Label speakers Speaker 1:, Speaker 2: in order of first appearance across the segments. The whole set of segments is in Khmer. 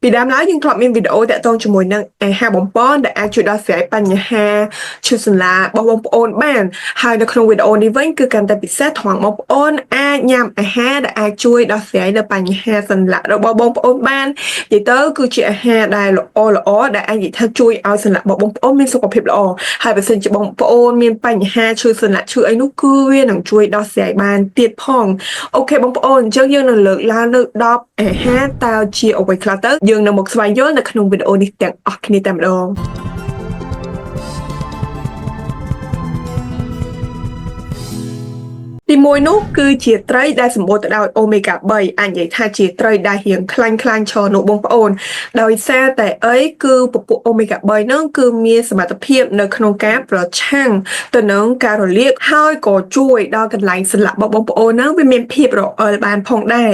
Speaker 1: ពីដើមឡើយយើងធ្លាប់មានវីដេអូតាក់ទងជាមួយនឹងអាហារបំប៉នដែលអាចជួយដោះស្រាយបញ្ហាឈឺសន្លាក់របស់បងប្អូនបានហើយនៅក្នុងវីដេអូនេះវិញគឺកាន់តែពិសេសត្រង់បងប្អូនអាចញ៉ាំអាហារដែលអាចជួយដោះស្រាយនៅបញ្ហាសន្លាក់របស់បងប្អូនបាននិយាយទៅគឺជាអាហារដែលល្អល្អដែលអាចនិយាយថាជួយឲ្យសន្លាក់របស់បងប្អូនមានសុខភាពល្អហើយបើសិនជាបងប្អូនមានបញ្ហាឈឺសន្លាក់ឈឺអីនោះគឺវានឹងជួយដោះស្រាយបានទៀតផង OK បងប្អូនអញ្ចឹងយើងនឹងលើកឡើងនៅ10អាហារតើជាអ្វីខ្លះទៅយើងនឹងមកស្វែងយល់នៅក្នុងវីដេអូនេះទាំងអស់គ្នាតែម្ដងទីមួយនោះគឺជាត្រីដែលសម្បូរទៅដោយអូមេហ្គា3អាចនិយាយថាជាត្រីដែលរៀងខ្លាញ់ខ្លាញ់ច្រើននោះបងប្អូនដោយសារតែអីគឺពពួកអូមេហ្គា3ហ្នឹងគឺមានសមត្ថភាពនៅក្នុងការប្រឆាំងទៅនឹងការរលាកហើយក៏ជួយដល់កន្លែងសន្លាក់របស់បងប្អូនហ្នឹងវាមានភាពរអិលបានផងដែរ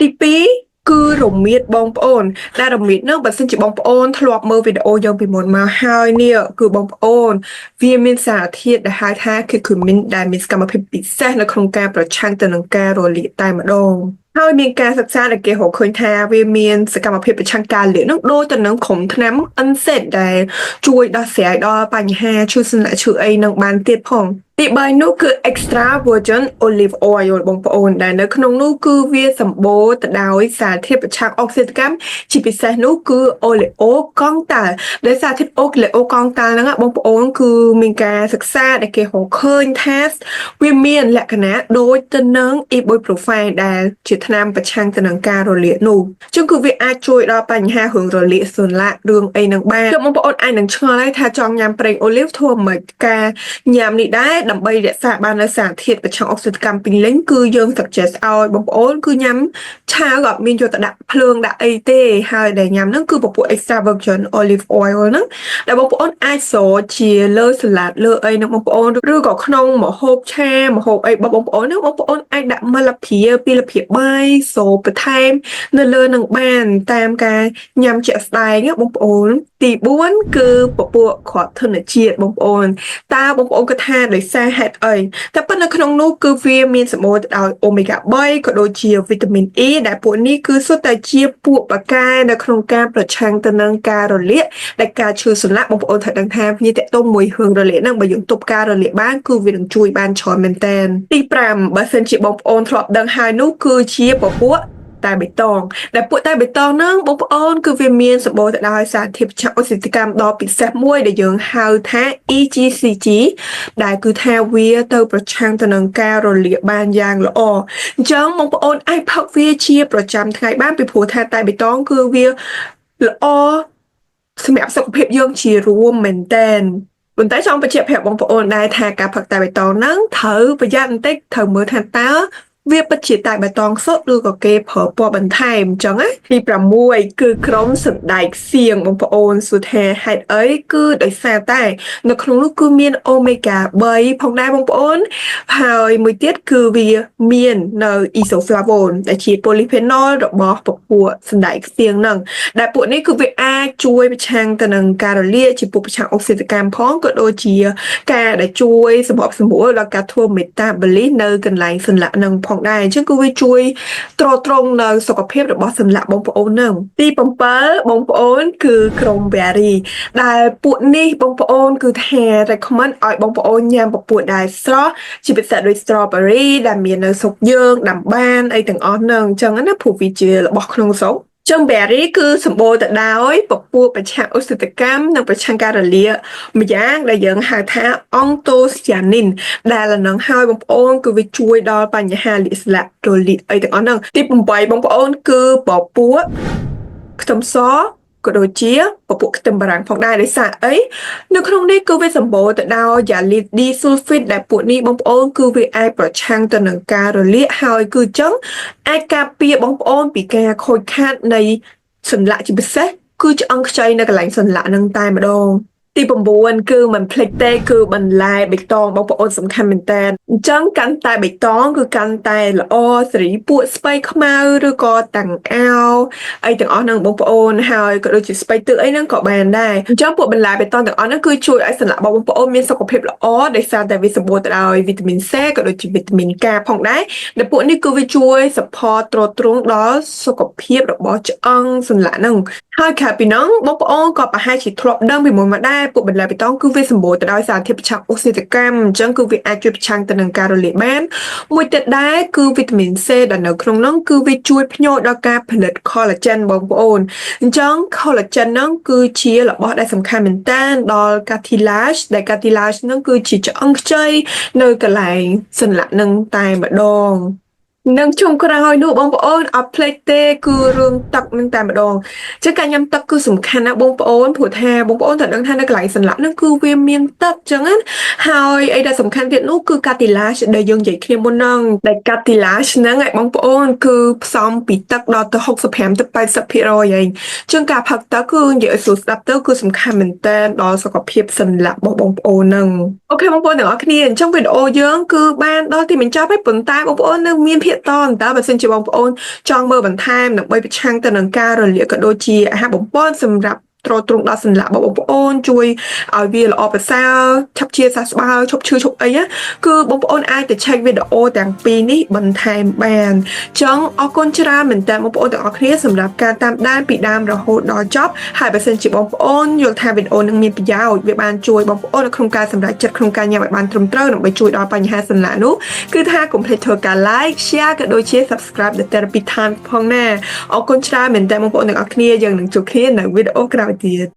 Speaker 1: ទី2គឺរមៀតបងប្អូនដែលរមៀតហ្នឹងបើសិនជាបងប្អូនធ្លាប់មើលវីដេអូយើងពីមុនមកហើយនេះគឺបងប្អូនវាមានសារធាតុដែលហៅថា curcumin ដែលមានសកម្មភាពពិសេសនៅក្នុងការប្រឆាំងទៅនឹងការរលាកតែម្ដងហើយមានការសិក្សាដែលគេរកឃើញថាវាមានសកម្មភាពប្រឆាំងការលាកនោះដូចទៅនឹងក្រុមថ្នាំ NSAID ដែលជួយដោះស្រាយដល់បញ្ហាឈឺសន្លាក់ឈឺអីនឹងបានទៀតផងទី3នោះគឺ extra virgin olive oil បងប្អូនដែលនៅក្នុងនោះគឺវាសម្បូរទៅដោយសារធាតុប្រឆាំងអុកស៊ីតកម្មជាពិសេសនោះគឺអូឡេអូកង់តាល់ដែលសារធាតុអូឡេអូកង់តាល់ហ្នឹងបងប្អូនគឺមានការសិក្សាដែលគេរកឃើញថាវាមានលក្ខណៈដូចទៅនឹង ibuprofen ដែលជាថ្នាំប្រឆាំងទៅនឹងការរលាកនោះចឹងគឺវាអាចជួយដល់បញ្ហារឿងរលាកសន្លាក់រឿងអីហ្នឹងបានចឹងបងប្អូនអាចនឹងឆ្ងល់ហើយថាចង់ញ៉ាំប្រេងអូលីវធ្វើម៉េចការញ៉ាំនេះដែរដើម្បីរក្សាបាននូវសារធាតុប្រឆាំងអុកស៊ីតកម្មពេញលេញគឺយើង suggest ឲ្យបងប្អូនគឺញ៉ាំឆាក៏អត់មានយកទៅដាក់ភ្លើងដាក់អីទេហើយដែលញ៉ាំហ្នឹងគឺពពួក extra virgin olive oil ហ្នឹងដែលបងប្អូនអាចស្រជាលើសាឡាត់លើអីហ្នឹងបងប្អូនឬក៏ក្នុងម្ហូបឆាម្ហូបអីរបស់បងប្អូនហ្នឹងបងប្អូនអាចដាក់មួយលព្រាពីរលព្រាបាយស្របន្ថែមនៅលើនឹងបានតាមការញ៉ាំជាក់ស្ដែងណាបងប្អូនទី4គឺពពួកគ្រាប់ធញ្ញជាតិបងប្អូនតើបងប្អូនគិតថាដោយសារហេតុអីតែប៉ុន្តែក្នុងនោះគឺវាមានសម្បូរទៅដោយអូមេហ្គា3ក៏ដូចជាវីតាមីន E ដែលពួកនេះគឺសុទ្ធតែជាពួកបកាយនៅក្នុងការប្រឆាំងទៅនឹងការរលាកដែលការឈឺសន្លាក់បងប្អូនត្រូវដឹងថាវាតកតងមួយរឿងរលាកហ្នឹងបើយើងទប់ការរលាកបានគឺវានឹងជួយបានច្រើនមែនតើទី5បើសិនជាបងប្អូនធ្លាប់ដឹងហើយនោះគឺជាពពួកតែបៃតងដែលពួកតែបៃតងហ្នឹងបងប្អូនគឺវាមានសម្បូរទៅដោយសារធាតុប្រឆាំងអុកស៊ីតកម្មដ៏ពិសេសមួយដែលយើងហៅថា EGCG ដែលគឺថាវាទៅប្រឆាំងទៅនឹងការរលាកបានយ៉ាងល្អអញ្ចឹងបងប្អូនអាចផឹកវាជាប្រចាំថ្ងៃបានពីព្រោះថាតែបៃតងគឺវាល្អសម្រាប់សុខភាពយើងជារួមមែនតើប៉ុន្តែចង់បញ្ជាក់ប្រាប់បងប្អូនដែរថាការផឹកតែបៃតងហ្នឹងត្រូវប្រយ័ត្នបន្តិចត្រូវមើលថាតើវាពិតជាតែបៃតងសុទ្ធឬក៏គេប្រើពណ៌បន្ថែមអញ្ចឹងណាទី6គឺក្រុមសណ្ដែកសៀងបងប្អូនសួរថាហេតុអីគឺដោយសារតែនៅក្នុងនោះគឺមានអូមេហ្គា3ផងដែរបងប្អូនហើយមួយទៀតគឺវាមាននៅអ៊ីសូហ្លាវូនដែលជា polyphenol របស់ពពួកសណ្ដែកសៀងហ្នឹងដែលពួកនេះគឺវាអាចជួយប្រឆាំងទៅនឹងការរលាកជាពួកប្រឆាំងអុកស៊ីតកម្មផងក៏ដូចជាការដែលជួយសម្របសម្រួលដល់ការធ្វើមេតាបូលីសនៅកន្លែងសន្លាក់នឹងផងដែរអញ្ចឹងគឺវាជួយទ្រទ្រង់នៅសុខភាពរបស់សន្លាក់បងប្អូននឹងទី7បងប្អូនគឺក្រុម berry ដែលពួកនេះបងប្អូនគឺថា recommend ឲ្យបងប្អូនញ៉ាំពពួកដែលស្រស់ជាពិសេសដូច strawberry ដែលមាននៅស្រុកយើងដាំបានអីទាំងអស់ហ្នឹងអញ្ចឹងណាព្រោះវាជារបស់ក្នុងស្រុកចឹង berry គឺសម្បូរទៅដោយពពួកប្រឆាំងអុកស៊ីតកម្មនិងប្រឆាំងការរលាកម្យ៉ាងដែលយើងហៅថាអង់តូស្យ៉ានីនដែលអានឹងហើយបងប្អូនគឺវាជួយដល់បញ្ហាលាកស្លាក់រលាកអីទាំងអស់ហ្នឹងទី8បងប្អូនគឺពពួកខ្ទឹមសក៏ដូចជាពពួកខ្ទឹមបារាំងផងដែរដោយសារអីនៅក្នុងនេះគឺវាសម្បូរទៅដោយយ៉ាលីឌីស៊ុលហ្វីតដែលពួកនេះបងប្អូនគឺវាអាចប្រឆាំងទៅនឹងការរលាកហើយគឺចឹងអាចការពារបងប្អូនពីការខូចខាតនៃសន្លាក់ជាពិសេសគឺឆ្អឹងខ្ចីនៅកន្លែងសន្លាក់នឹងតែម្ដងទី9គឺមិនភ្លេចទេគឺបន្លែបៃតងបងប្អូនសំខាន់មែនតើអញ្ចឹងកាន់តែបៃតងគឺកាន់តែល្អសេរីពួកស្ពៃខ្មៅឬក៏តាំងអោអីទាំងអស់ហ្នឹងបងប្អូនហើយក៏ដូចជាស្ពៃទឹកអីហ្នឹងក៏បានដែរអញ្ចឹងពួកបន្លែបៃតងទាំងអស់ហ្នឹងគឺជួយឲ្យសន្លាក់របស់បងប្អូនមានសុខភាពល្អដោយសារតែវាសម្បូរទៅដោយវីតាមីន C ក៏ដូចជាវីតាមីន K ផងដែរដែលពួកនេះគឺវាជួយ support ទ្រទ្រង់ដល់សុខភាពរបស់ឆ្អឹងសន្លាក់ហ្នឹង ហើយក្រៅពីហ្នឹងបងប្អូនក៏ប្រហែលជាធ្លាប់ដឹងពីមុនមកដែរពួកបន្លែបៃតងគឺវាសម្បូរទៅដោយសារធាតុប្រឆាំងអូស៊ីតកម្មអញ្ចឹងគឺវាអាចជួយប្រឆាំងទៅនឹងការរលាកបានមួយទៀតដែរគឺវីតាមីន C ដែលនៅក្នុងហ្នឹងគឺវាជួយភ្ញោចដល់ការផលិត collagen បងប្អូនអញ្ចឹង collagen ហ្នឹងគឺជារបស់ដែលសំខាន់មែនតើដល់ cartilage ដែល cartilage ហ្នឹងគឺជាឆ្អឹងខ្ចីនៅកន្លែងសន្លាក់នឹងតែម្ដងនិងចុងក្រោយនោះបងប្អូនអត់ភ្លេចទេគឺរឿងទឹកនឹងតែម្ដងចឹងការញ៉ាំទឹកគឺសំខាន់ណាស់បងប្អូនព្រោះថាបងប្អូនត្រូវដឹងថានៅកន្លែងសន្លាក់នឹងគឺវាមានទឹកចឹងណាហើយអីដែលសំខាន់ទៀតនោះគឺ cartilage ដែលយើងនិយាយគ្នាមុនហ្នឹងដែល cartilage ហ្នឹងឯងបងប្អូនគឺផ្សំពីទឹកដល់ទៅ65ទៅ80%ឯងចឹងការផឹកទឹកគឺនិយាយឲ្យស្រួលស្ដាប់ទៅគឺសំខាន់មែនតើដល់សុខភាពសន្លាក់របស់បងប្អូនហ្នឹង OK បងប្អូនទាំងអស់គ្នាអញ្ចឹងវីដេអូយើងគឺបានដល់ទីបញ្ចប់ហើយប៉ុន្តែបងប្អូននៅមានភាគតតើបើសិនជាបងប្អូនចង់មើលបន្ថែមដើម្បីប្រឆាំងទៅនឹងការរលាកក៏ដូចជាអាហារបំប៉នសម្រាប់ទ្រទ្រង់ដល់សន្លាក់របស់បងប្អូនជួយឲ្យវាល្អប្រសើរឆាប់ជាសះស្បើយឈប់ឈឺឈប់អីណាគឺបងប្អូនអាចទៅ check វីដេអូទាំងពីរនេះបន្ថែមបានចឹងអរគុណច្រើនមែនតើបងប្អូនទាំងអស់គ្នាសម្រាប់ការតាមដានពីដើមរហូតដល់ចប់ហើយបើសិនជាបងប្អូនយល់ថាវីដេអូនឹងមានប្រយោជន៍វាបានជួយបងប្អូននៅក្នុងការសម្រេចចិត្តក្នុងការញ៉ាំឲ្យបានត្រឹមត្រូវដើម្បីជួយដល់បញ្ហាសន្លាក់នោះគឺថាកុំភ្លេចធ្វើការ like share ក៏ដូចជា subscribe The Therapy Time ផងណាអរគុណច្រើនមែនតើបងប្អូនទាំងអស់គ្នាយើងនឹងជួបគ្នានៅវីដេអូក្រោយទៀត។